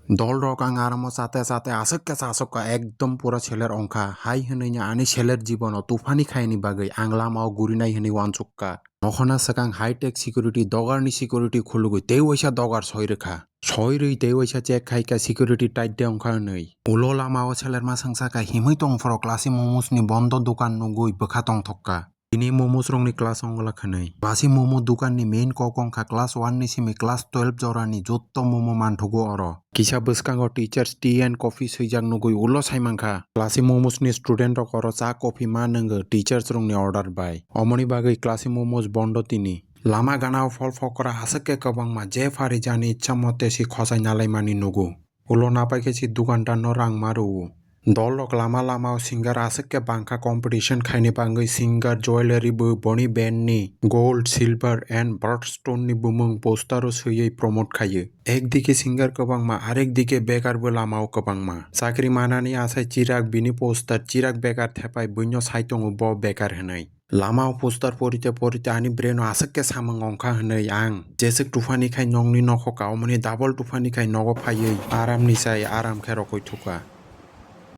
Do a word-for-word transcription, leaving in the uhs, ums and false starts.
Dol rok ang aramo chate chate aswk khe chasokka, ekdom pura seler ongkha. Hai hwnwi ani seler jibono tuphani khaini bagwi ang lamao gurinai hwnwi uansukka. Nokhona swkang high tech security, dogarni security khulugwi tei waisa dogar soi rwkha. Soi rwi tei waisa check khaika security tight de ongkha hwnwi. Ulo lamao selerma swngsaka himwi tongphuru Classy Momos ni bondo dukan nugwi bwkha tongthokka. Tini momos rokni class ongla khwnwi. Classy Momo dukanni main kok wngkha class one ni simi class twelve jorani jotto momo manthogo oro. Kisa bwskango teachers tea and coffee swijak nugwi ulo saimankha. Classy Momos ni student rok oro cha coffee ma nwngo teachers rokni order bai. Omoni bagwi Classy Momos bondo tini. Lama ganao phol phokra aswk khe kwbangma je pharijani ichha mote si khosai nalaimani nugo. Ulo napai khe si dukandar no rang ma rwo. Dol rok lama lama o singer aswk khe bangkha competition khaini bagwi singer jewellery bo boni band ni gold, silver and bird stone ni bumung poster o swiwi promote khaio. Ekdike singer kwbangma, arekdike bekar bo lama o kwbangma. Chakri manani asai chirak bini poster chirak bekar thepai buino sai tongo bo bekar hwnwi. Lama o poster porite porite ani brain o aswk khe samung ongkha hwnwi ang jeswk tuphani khai nokni nokho kaumani double tuphani khai nogo phaiwi aram ni sai aram khe rokoi thukha.